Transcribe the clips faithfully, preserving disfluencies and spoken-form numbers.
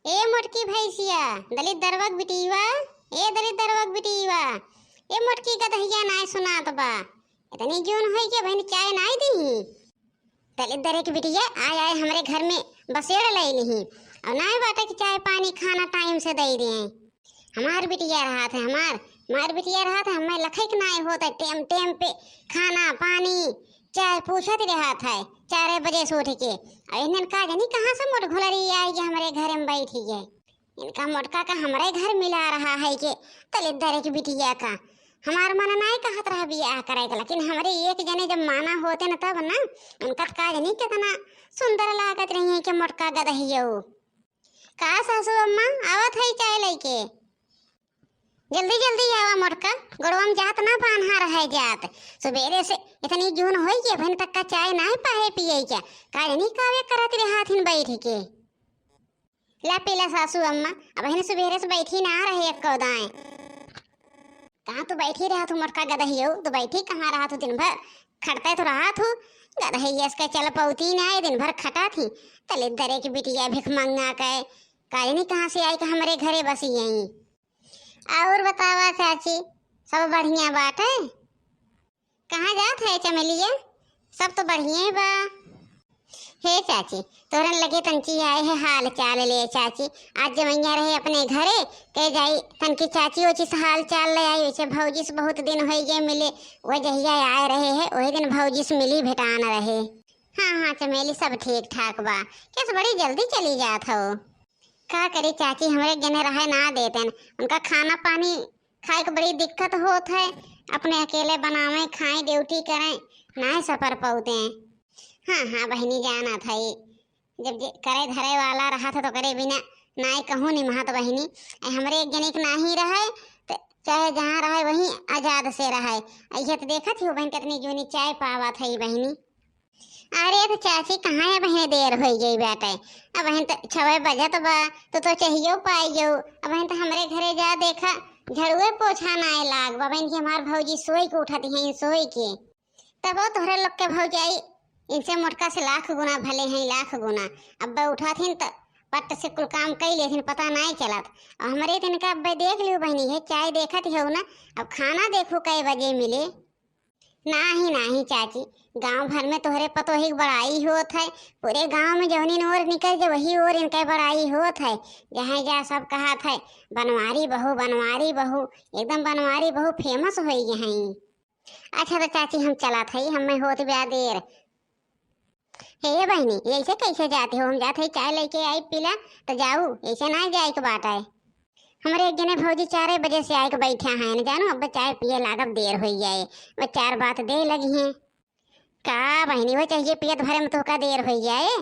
ए मोटकी भैंसिया, दलित दरवक बिटिया, ए दलित दरवक बिटिया, ए मोटकी गदहिया, नाय सुनात बा। इतनी जून होई के बहिन चाय नाय दीही। दलित दरे के बिटिया आय आय हमरे घर में बसेड़ लई लिही। और नाय बाटे कि चाय पानी खाना टाइम से दई दिए। हमार बिटिया रहत है, हमार, हमार बिटिया रहत है, हमें लखई के नाय होत है, टेम टेम पे खाना पानी चाय पूछत रहत है, चारे बजे से उठ के। और इन्हन का जानी कहाँ से मोट घुलरी आई के हमरे घर में बैठी है। इनका मोटका का हमरे घर मिला रहा है के दलित दरे के बिटिया का। हमार मन नाय कहत रहा बियाह करे के, लेकिन हमरे एक जने जब माना होते न तब न, उनका का जानी कितना सुंदर लागत रही है के मोटका गदहियो। का सासू अम्मा, आवत है चाय लइके? जल्दी जल्दी आवा मोटका, गोड़वा में जात ना बान्हा रहे जात। सुबेरे से इतनी जून होई के अबहिन तक का चाय नाय पाए पिए क्या? का जानी कावे करत रहत हिन बैठ के। ला पीला सासू अम्मा, अबहिन सुबेरे से बैठी ना रहे एको दाएं। कहाँ तू बैठी रहत हूँ मोटका गदहियो, तू बैठी कहाँ रहत हूँ दिन भर? खटते तो रहत हूँ। गदहिया से चल पौती ना, दिन भर खटा थी। दलित दरे की बिटिया भिख मंगा के, का जानी कहाँ से आई के हमरे घरे बसी आई। और बतावा चाची, सब बढ़िया बाटे? कहाँ जात है चमेलिया? सब तो बढ़िया बा। हे चाची, तोरन लगे तंची आए है हाल चाल ले चाची। आज जमैया रहे अपने घरे, के जाई तनकी चाची ओची से हाल चाल ले आई। वैसे भौजी से बहुत दिन होई गए मिले, वो जहिया आए रहे है वही दिन भौजी से मिली भेटान रहे। हाँ हाँ चमेली, सब ठीक ठाक बा। कैसे बड़ी जल्दी चली जात हो? का करी चाची, हमरे जने रहे ना देतेन, उनका खाना पानी खाए के बड़ी दिक्कत होत है, अपने अकेले बनावे खाए ड्यूटी करें, नाय सपर पौते। हाँ हाँ बहिनी जानत है, जब जे करे धरे वाला रहत है तो करे बिना नाय कहूँ निमहत बहिनी। ऐ हमरे एक जने के नाही रहे तो चाहे जहाँ रहे वहीं आजाद से रहे। ऐसे तो देखत ही हो बहन कितनी जूनी चाय पावत है बहिनी। अरे तो चाची कहाँ है बहन, देर हो गई बाटे, अब बहन तो छवे बजत बा, तो तो चाहियो पाई गयो। अब बहन तो हमरे घरे जा देखा, झड़ुए पोछा नाय लाग बा बहन की, हमार भौजी सोई के उठत हैं सोई के। तबो तोहरे लोग के भौजाई इनसे मोटका से लाख गुना भले हैं, लाख गुना। अब उठत हिन तो पट से कुल काम कई लेथिन, पता नाय चलत। और हमरे तो इनका अब देख लियो बहनी है, चाय देखत ही हो ना, अब खाना देखो कै बजे मिले। नाही नाही चाची, गांव भर में तोहरे पतोही के बड़ाई होत है, पूरे गांव में जौनी ओर निकल जे वही ओर इनके बड़ाई होत है। जहाँ जा सब कहत है बनवारी बहू, बनवारी बहू, एकदम बनवारी बहू फेमस होई गए हैं। अच्छा तो चाची हम चलत है, हमें होत ब्या देर। हे बहनी, ऐसे कैसे जाते हो? हम जात है चाय लेके आई पीला, तो जाऊ, ऐसे ना जाए के बात है। हमरे एक जने भौजी चारे बजे से आए के बैठा हैं, न जानो अब चाय पिए लागब देर हो जाए, वो चार बात दे लगी हैं। का बहनी, वो चाहिए पियत भरे में तोहका देर हो जाए?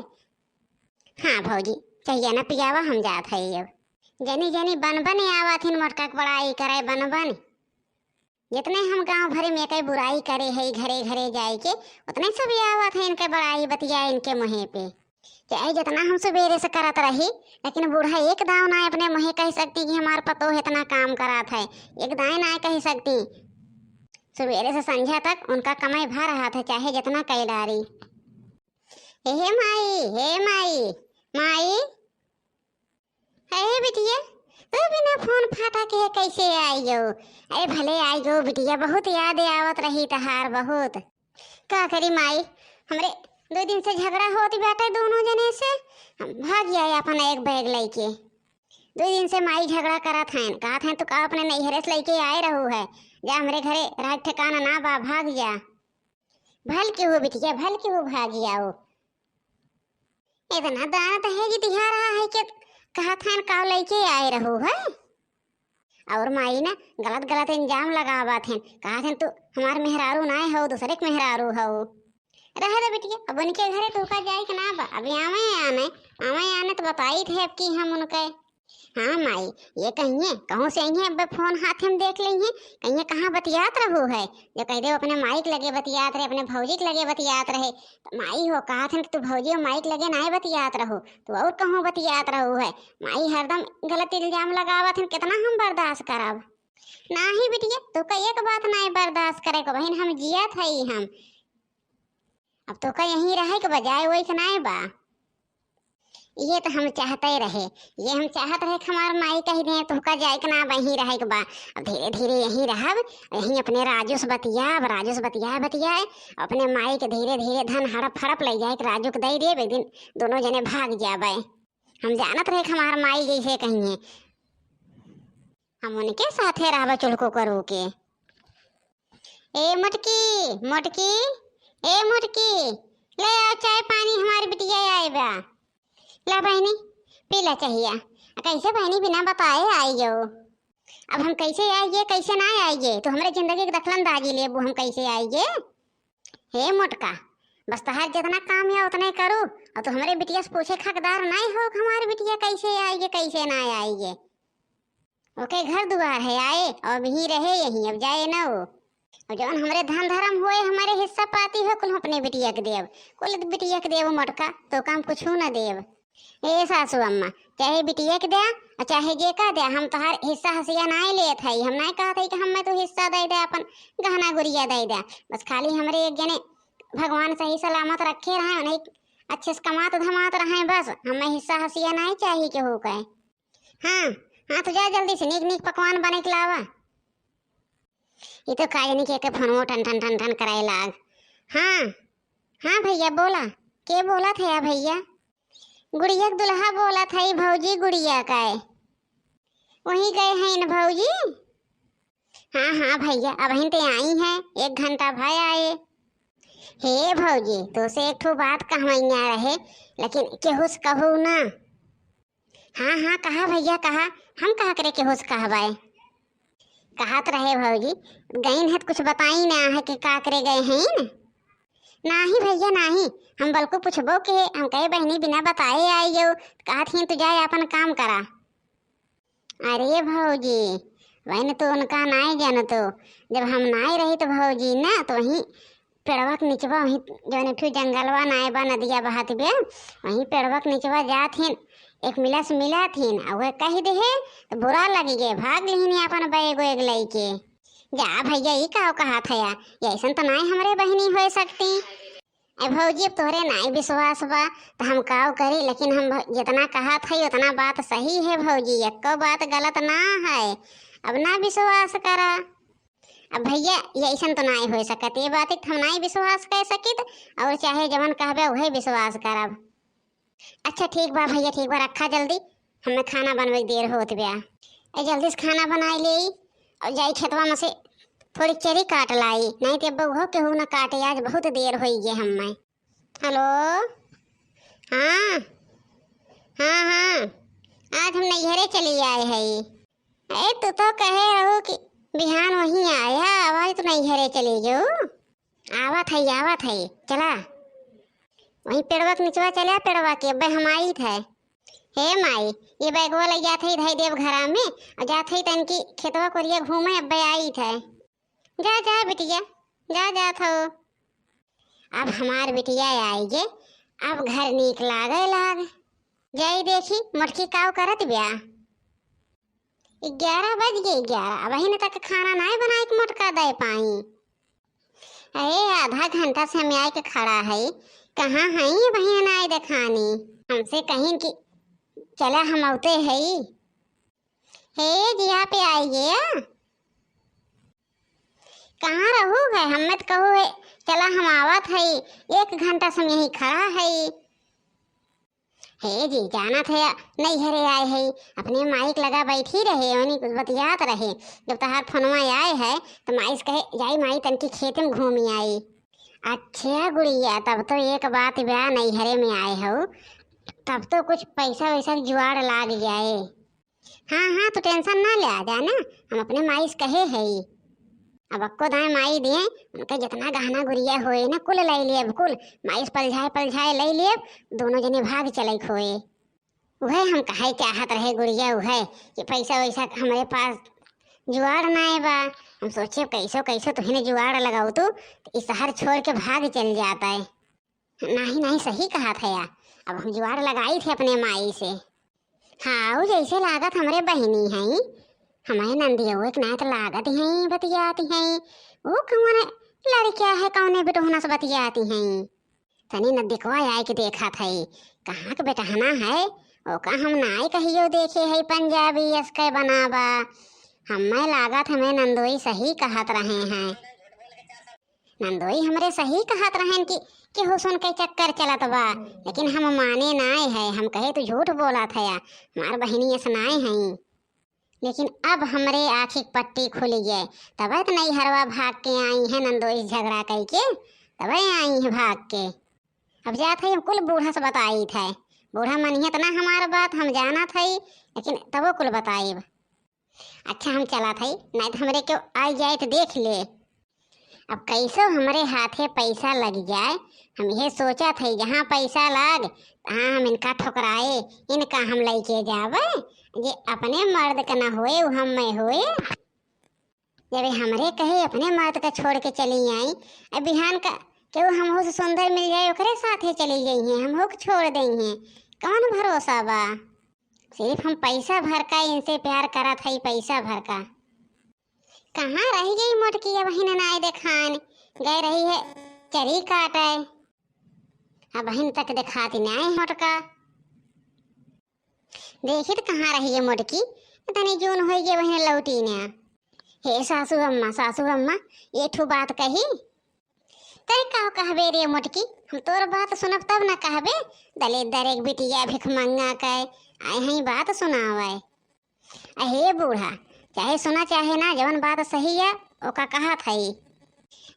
हाँ भौजी, चाहिए ना पियावा, हम जात है अब। जनी जनी बन बन आवत हिन मोटका के बड़ाई करे बन बन। जितने हम गांव भरे में एके बुराई करे है घरे घरे जाए के, उतने सब आवत है इनके बड़ाई बतिया इनके मुँहे पे। चाहे जितना हम सुबेरे से करत रही, लेकिन बूढ़ा एक दाव ना अपने मुँहे कह सकती कि हमार पतोह इतना काम करत है, एक दाएं ना कह सकती। सुबेरे से संझा तक उनका कमाई भा रहा था, चाहे जितना कह डारी। हे, हे माई, हे माई, माई। अरे बिटिया, तू बिना फोन फाटा के कैसे आई गयो? अरे भले आई गयो बिटिया, बहुत याद आवत रही तहार बहुत। का करी माई, हमरे दो दिन से झगड़ा होत बाटे दोनों जने से। हम भाग आए अपन एक बैग लेके। दो दिन से माई झगड़ा करत हैं, कहत हैं तू का अपने नैहरे से लेके आए रहू है, जा हमरे घरे राज ठिकाना ना बा, भाग जा। भल के हो बिटिया, भल के हो भाग आओ। इतना दान दहेज दिहा रहा है कि कहत हैं का लेके आए रहू है। और माई ना गलत गलत इल्जाम लगावत हैं, कहत हैं तू हमार मेहरारू नाय हो, दूसरे के मेहरारू हो। रहे दे बिटिया, अब उनके घरे तोहका जाए के ना बा, अब आवे आने, आवे आने तो बताई थे अब की हम उनके। हाँ माई, ये कहिए कहूँ से अइहे, अब फोन हाथ में देख लेइहे, कहिए कहाँ बतियात रहू है, जो कह दे अपने माई के लगे बतियात रहे, अपने भौजी के लगे बतियात रहे। तो माई हो कहत हन कि तू भौजी और माई के लगे नाय बतियात रहू, तू और कहूँ बतियात रहू है। माई हरदम गलत इल्जाम लगावत हन, कितना हम बर्दाश्त करब? नाही बिटिया, तोका एक बात नाय बर्दाश्त करे को बहिन, हम जियत हई हम। अब तोका यहीं रहे के बजाय वही के नाय बा। ये तो हम चाहते रहे, ये हम चाहत रहे कि हमार माई कहि दें, "तुहका जाए के ना, अब यहीं रहे के बा।" अब धीरे धीरे यहीं रहब, यहीं अपने राजू से बतियाब, राजू से बतियाए बतियाए अपने माई के धीरे धीरे धन हड़प हड़प ले जाए के राजू के दे देब। एक दिन दोनों जने भाग जाबे। हम जानत रहे कि हमार माई जैसे कहिए, हम उनके साथे रहबे चुलको करू के। ए मोटकी, मोटकी, ए मोटकी, ले आओ चाय पानी, हमारी बिटिया आए बा। ला बहिनी, पी ला चाहिया। आ कैसे बहिनी बिना बताए आई गयो? अब हम कैसे आइए, कैसे ना आइए? तू हमरे जिंदगी के दखलंदाजी लेबू, हम कैसे आइए? हे मोटका, बस तहार जितना काम है उतने करू, और तू हमरे बिटिया से पूछे के हकदार नहीं हो कि हमारी बिटिया कैसे आइए, कैसे ना आइए। ओके घर दुआर है आए, और अबहीं रहे यहीं, अब जाए ना वो। और जौन हमरे धन धर्म होए, हमारे हिस्सा पाती हो, कुल हम अपने बिटिया के देब, कुल बिटिया के देब मोटका, तो काम कुछ ना देब। ए सासू अम्मा, चाहे बिटिया के द्या और चाहे जे का द्या, हम तोहार हिस्सा हसिया नाई लेत हई। हम नाई कहत हई कि हमें तू हिस्सा दे दे, अपन गहना गुरिया दे दे। बस खाली हमरे एक जने भगवान सही सलामत रखे रहे, उन्हें अच्छे से कमात धमात रहे, बस हमें हिस्सा हसिया नाई चाहिए केहू के। हाँ, हाँ, तो जा जल्दी से, नीक नीक पकवान बने के लावा। ये तो का जानी के, के फोनवो टन टन टन टन करे लाग। हाँ, हाँ भैया बोला, के बोला था या भैया? गुड़िया के दुल्हा बोला था ई भौजी, गुड़िया का है। वहीं गए हैं न भौजी? हाँ, हाँ भैया, अबहिन ते आई हैं, एक घंटा भय आए। हे भौजी, तोसे एक ठो बात कहवैया रहे, लेकिन केहू से कहू ना। हाँ, हाँ, कहा भैया, कहा, हम कहा करे केहू से कहबै? कहत रहे भौजी, गईन है त कुछ बताई ना है कि का करे गए हैं? नाही भैया, नाही, हम बल्कु पूछबो के, हम कहे बहिनी बिना बताए आई गयो, कहत ही तू जाए अपन काम करा। अरे भौजी, वही तो उनका नाई जानतो, जब हम नाई रही तो भौजी ना, तो वहीं पेड़वा के निचवा, वहीं जौन एक ठो जंगलवा नाई बा, नदिया बहत बे, वहीं पेड़वा के निचवा जात हिन, एक मिला से मिलत हिन, आ वह कह दे है, तो बुरा लगी गए, भाग लिहिन अपन बैग वैग लइके। जा भैया, ई का कहा था या, ऐसन तो नाई हमरे बहिनी हो सकती। ए भौजी, अब तोहरे नाई विश्वास बा, त हम काव करी, लेकिन हम भ-, जितना कहत हई, उतना बात सही है भौजी, एको बात गलत ना है। अब ना विश्वास करा। अब भैया, ये ऐसन तो नाई हो सकत, ये बात हम नाई विश्वास कर सकित, और चाहे जवन कहबे, वही विश्वास करब। अच्छा, ठीक बा भैया, ठीक बा, रखा जल्दी, हमें खाना बनवे के देर होत बा। ए, जल्दी से खाना बनाई ले और जाई खेतवा में से थोड़ी चरी काट लाई, नहीं तो अब उहो केहू ना काटे, आज बहुत देर होई गए हमें। हेलो, हाँ, हाँ, हाँ, आज हम नैहरे चली आए हई। ए, तू तो कहे रहू कि बिहान वहीं आया, आवाज तो नैहरे चली गयो। आवत है, आवत है, चला। वहीं पेड़वा के निचवा चला, पेड़वा के, अब्बे हम आइत है। हे माई, ये बैगवा लइ जात है, धई देब घरा में, और जात है तनकी खेतवा कोरिया घूमे, अब्बे आइत है। जा, जा बिटिया, जा, जात हो। अब हमार बिटिया आई गे, अब घर नीक लागे लाग। जाई देखी, मोटकी काव करत ब्या। ग्यारह बज गए, ग्यारह, अबहिन तक खाना नाय बनाए के मोटका दे पाई। अरे, आधा घंटा से हम आए के खड़ा है, कहाँ है अबहिन नाय देखानी? हमसे कहीं कि चला हम औते है। हे जी, यहाँ पे आइए। कहाँ रहू है? हमें तो कहू है, चला हम आवत है, एक घंटा से हम यहीं खड़ा है। हे जी, जानत है, नैहरे आए है, अपने माई के लगा बैठी रहे, उन्हीं कुछ बतियात रहे। जब तहार फोनवा आए है, तो माई से कहे, "जाई माई, तनकी खेत में घूमी आई।" अच्छा गुड़िया, तब तो एक बात बा, नैहरे में आए हो, तब तो कुछ पैसा वैसा के जुगाड़ लाग जाए। हाँ, हाँ, तू tension ना ले, आ जाना, हम अपने माई से कहे है। अब अक्को दाएं माई दिए, उनके जितना गहना गुरिया होए ना, कुल ले लेब, कुल। माई से पलझाए, पलझाए ले लेब, दोनों जने भाग चले खोए। उहे हम कहे चाहत रहे गुड़िया, उहे कि पैसा वैसा हमरे पास जुगाड़ नाय बा। हम सोचे कैसो, कैसो तुहिने जुगाड़ लगाऊ तू, तो ई शहर छोड़ के भाग चल जाता है। नाही, नाही, सही कहत है या। अब हम जुगाड़ लगाई थे अपने माई से। हाँ, वो जैसे लागत हमरे बहिनी हैं, हमारे नंदिया वो एक नात लागत हैं, बतियाती हैं। वो कौन लड़किया है, कौने बिटोहना से बतियाती हैं? तनी नदिकवा आइके देखत हई, कहाँ के बेटहना है, ओका हम नाई कहियो देखे हई पंजाबी अस के बनावा। हमें लागत हमें नंदोई सही कहत रहे हैं। नंदोई हमरे सही कहत रहेन कि केहू सुन के चक्कर चलत बा, लेकिन हम माने नाय है। हम कहे तू झूठ बोलत हया, हमार बहिनी अस नाय हई। लेकिन अब हमरे आँखी के पट्टी खुल गए, तबे तो नैहरवा भाग के आई है नंदोई से झगड़ा कई के, तबे आई है भाग के। अब जात है हम कुल बूढ़ा से बताई थे, बूढ़ा मनिहे तना हमार बात हम जानत है, लेकिन तबो कुल बताइब। अच्छा हम चलत हई, नाहीं त हमरे केहू आइ जाए त देख ले। अब कैसो हमरे हाथे पैसा लग जाए, हम इहे सोचत हई जहाँ पैसा लाग तहाँ हम इनका ठुकराए, इनका हम लइके जावे, जे अपने मर्द के न होए उ हम में होए। जब ये हमरे कहे अपने मर्द का छोड़ के चली आई, अब बिहान का केहू हमहू से सुंदर मिल जाए ओकरे साथे चली जइहें, हमहू के छोड़ दइहें, कौन भरोसा बा। सिर्फ हम पैसा भर का इनसे प्यार करत हई, पैसा भर का। कहाँ रहि गई मोटकी, अबहिन नाय देखान, गए रही है चरी काटे, अबहिन तक देखाती नाय मोटका। देखी त कहाँ रही है मोटकी, तनी जून होई गए बहिन लौटी ना। हे सासू अम्मा, सासू अम्मा, ये ठू बात कही। तै का कहबे रे मोटकी, हम तोर बात सुनब तब न कहबे, दलिद्दर एक बिटिया भिखमंगा कै आए हैं बात सुनावे। अहे बूढ़ा, चाहे सुना चाहे ना, जवन बात सही है ओका कहत हई।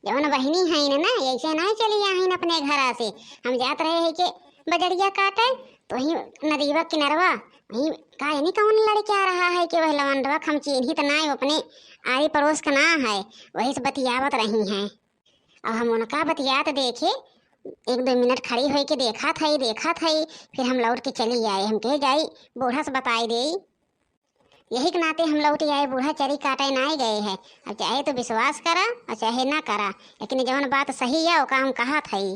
जवन बहिनी हईन ना, ऐसे नाहीं चली आइन अपने घरा से। हम जात रहे हैं के बजरिया काटे, तो वहीं नदीवा किनरवा, वहीं का जानी कौन लड़के आ रहा है कि वह लवंडवा, हम चीन्हित नाय, अपने आरी पड़ोस का ना है, वही से बतियावत रही हैं। अब हम उनका बतियात देखे, एक दो मिनट खड़ी होई के देखत हई, देखत हई, फिर हम लौट के चली आए। हम कहे जाई बूढ़ा से बताई देई। यही के नाते हम लौट आए, बूढ़ा चरी काटे नाय गए हैं। अब चाहे तो विश्वास करा और चाहे ना करा, लेकिन जवन बात सही है ओका हम कहत हई।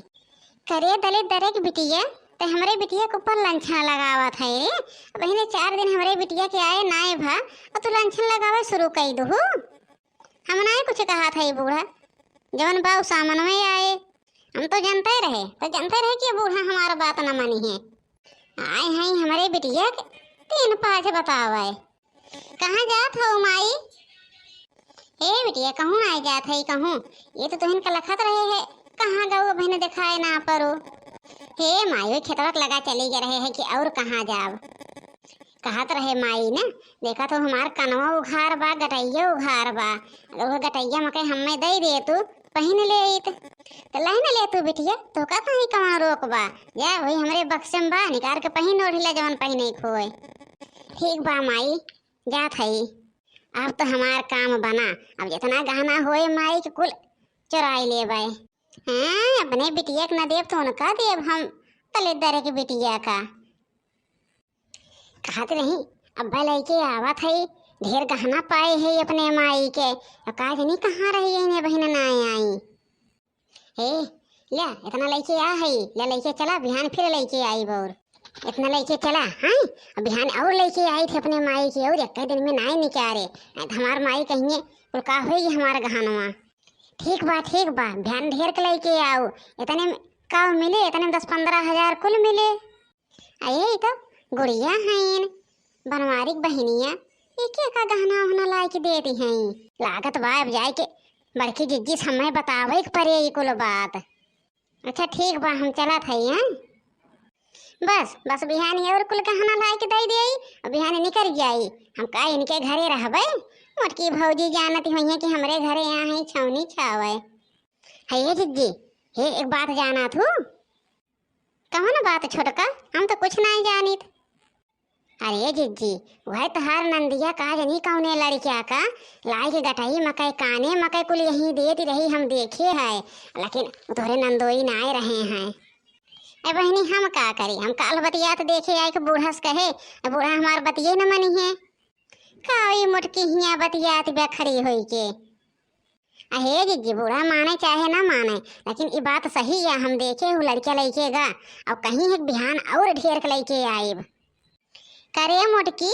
करे दलिद्दर एक बिटिया, ते हमरे बिटिया के ऊपर लंछन लगावत है रे। अब इन्हें चार दिन हमरे बिटिया के आए नाय भा, और तू लंछन लगावे शुरू कई दुहू। हम नाय कुछ कहत हई बूढ़ा, जवन बा उ सामनवे आए। हम तो जनते रहे, तो जनते रहे कि बूढ़ा हमार बात न मानी है। आए हैं हमरे बिटिया के तीन पाँच बतावे। कहाँ जात हो माई? हे बिटिया, कहूँ नाय जात है कहूँ, ये तो तुहिन का लखत रहे है, कहाँ गऊ बहिन देखाए ना परो। हे माई, वही खेतवा के लगा चली गए रहे है कि और कहाँ जाब। कहत रहे माई न, देखत हो हमार कनवा उघार बा, गटइया उघार बा, अगर वो गटइया मकई हमें दे दे तू, पहिन लेइत। तो लहिन ले तू बिटिया, तोका कहीं कवन रोक बा, जा वही हमरे बक्से में बा, निकार के पहिन ओढ़ ले जवन पहिने के होए। ठीक बा माई, जात हई। अब तो हमार काम बना, अब जितना गहना होए माई के कुल चुराई लेबै। हाँ, अपने बिटिया के न देब तो उनका देब हम, दलिद्दर के बिटिया का। कहत रही, अब्बा लइके आवत हई, ढेर गहना पाए है अपने माई के। अब का जानी कहाँ रही है, इन्हें बहिन ना आई। हे, ले, इतना लइके आ हई, ले लइके चला, बिहान फिर लइके आई बौर। इतना लइके चला, हाँ? अब बिहान और लइके आई थी अपने माई के, और एक दिन में नाई निकारे, नहीं तो हमार माई कहिए, कुल का होई हमार गहनवा। ठीक बा, ठीक बा, बिहान ढेर के लइके आऊ, इतने में का मिले, इतने में दस पन्द्रह हजार कुल मिले। अये, ई तो गुड़िया हईन, बनवारी के बहिनिया, एके का गहना उहना लाए के दे दी हई। लागत बा अब जाए के बड़की जिज्जी से हमें बतावे के परे ई कुल बात। अच्छा ठीक बा, हम चलत हई, हैं? बस, बस बिहानी और कुल गहना लाए के दे दे, और बिहानी निकल जाई। हम का इनके घरे रहबे? मोटकी भौजी जानत होइहें कि हमरे घरे यहाँ ही छौनी छावे। हे जिज्जी, हे एक बात जाना थू? कवन बात छोटका? हम तो कुछ नाई जानित। अरे जिज्जी, वह तोहार नंदिया का जनी कौने लड़किया का लाई के गटई मकई काने मकई कुल यहीं देती रही, हम देखे है, लेकिन उ तोहरे नंदोई नाय रहे हैं। ए बहिनी, हम का करी? हम काल बतियात देखे आए के बूढ़ा से कहे, ए बूढ़ा हमार बतिये न मनी है। का ई मोटकी हियाँ बतियात बा खड़ी होई के? अहे जिज्जी, बूढ़ा माने चाहे ना माने, लेकिन ई बात सही है। हम देखे हूँ लड़किया लइके गा, और कहीं एक बिहान और ढेर के लइके आइब। करे मोटकी,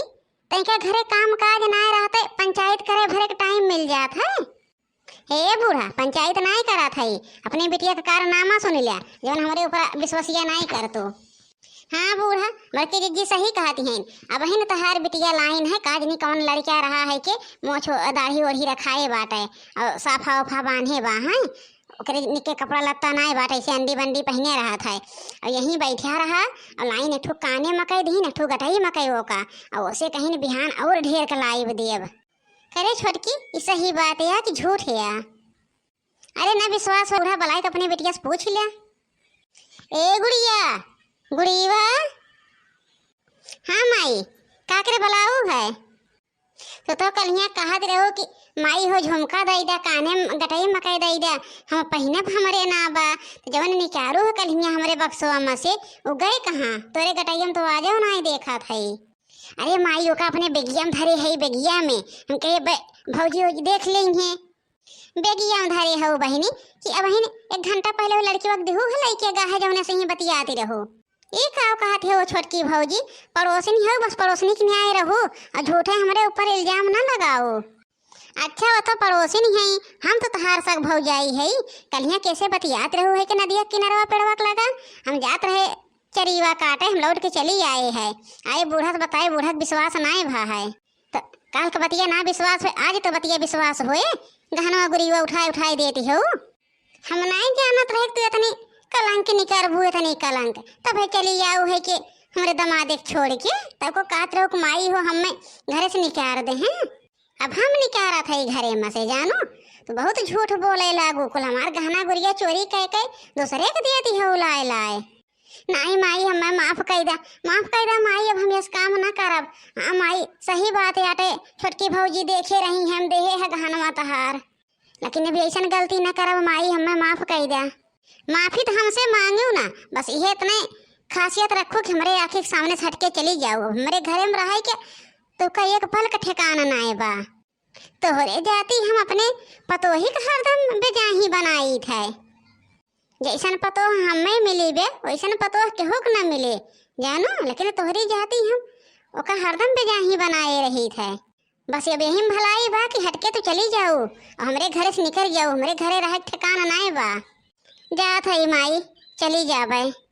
तैका घरे काम काज ना रहते, पंचायत करे भरे के टाइम मिल जात है। हे बूढ़ा, पंचायत नाई करत हई, अपने बिटिया के कारनामा सुन ल्या, जवन हमरे ऊपर विश्वसिया नाई करतो। हाँ बूढ़ा, बड़की जिज्जी सही कहत हैं। अबहिन तहार बिटिया लाइन है, का जनी कौन लड़का रहा है के मोछ दाढ़ी ओढ़ी रखाए बाटे और साफा उफा बांधे बा, हैं? ओकरे निके कपड़ा लत्ता नाई बाटे, ऐसे अंडी बंडी पहिने रहत है। और यहीं बैठा रहा और लाइन एक ठो काने मकई दीन, एक ठो गटई मकई ओका, और ओसे कहीं बिहान और ढेर के लाइब देब। करे छोटकी, ई सही बात है कि झूठ है? अरे ना विश्वास हो बूढ़ा, बलाए तो अपने बिटिया से पूछ ले। ए गुड़िया, गुड़ीवा। हाँ माई, का करे बलाऊ है? तो, तो कल्हिया कहत रहो कि माई हो झुमका दई दा, काने म-, गटई मकई दई दा, हम पहिनब हमरे ना बा, तो जवन निकारू हो कल्हिया हमरे बक्सवा में से, उ गए कहाँ? तोरे गटइया में तो आजो नाई देखत हई। अरे माई, ओका अपने बेगिया में धरे हई, बेगिया में। हम कहे, "बे-, भौजी, भौजी देख लेइहें।" बेगिया में धरे हऊ बहिनी कि अबहिन एक घंटा पहिले वो लड़की वक्त दिहू है लइके गा है, जौने से ही बतियाती रहो। ई का कहत है वो छोटकी भौजी, पड़ोसिन हो, बस पड़ोसिन के न्याय रहो और झूठे हमरे ऊपर इल्जाम ना लगाओ। अच्छा, वो तो पड़ोसिन है, हम तो तहार सग भौजाई है। कल्हिया कैसे बतियात रहो है कि नदिया किनारवा पेड़वा के लगा, हम जात रहे चरीवा काटे, हम लौट के चली आए है। आए बूढ़ा से बताए, बूढ़ा के विश्वास नाय भा है। तो काल के बतिया ना विश्वास होए, आज तो बतिया विश्वास होए। गहनवा गुरीवा उठाए उठाए देती हो। हम नाय जानत रहे कि तू इतनी कलंक निकरबू, इतनी कलंक। तब है चली आऊ है कि हमरे दमादे के छोड़ के, तब को कहत रहो कि माई हो हमें घरे से निकार दे हैं। अब हम निकारत है घरे में से, जानो, तो बहुत झूठ बोले लागू। कुल हमार गहना गुरिया चोरी कह के दूसरे के दे दी हो लाए लाए। नाई माई, हमें माफ कई दा, माफ कई दा माई, अब हम यस काम ना करब। हाँ माई, सही बात है, आटे छोटकी भौजी देखे रही, हम देहे है गहनवा तहार, लेकिन अब ऐसन गलती ना करब माई, हमें माफ कई दा। माफी तो हमसे मांगू ना, बस ये इतने खासियत रखो कि हमरे आँखी के सामने से हट के चली जाओ। अब हमरे घरे में रहे के तो का एक पल का ठिकाना नाय बा। तोहरे जाति हम अपने पतोही के हरदम बेजाही बनाई थे। जैसन पतोह हमें मिली बे, वैसन पतोह केहू के न मिले, जानो, लेकिन तोहरी जाति हम ओका हरदम बेजाही बनाए रही थे। बस अब यही में भलाई बा कि हटके तो चली जाओ, और हमरे घरे से निकल जाओ, हमरे घरे रहे के ठिकाना नाय बा। जात है माई, चली जाबे।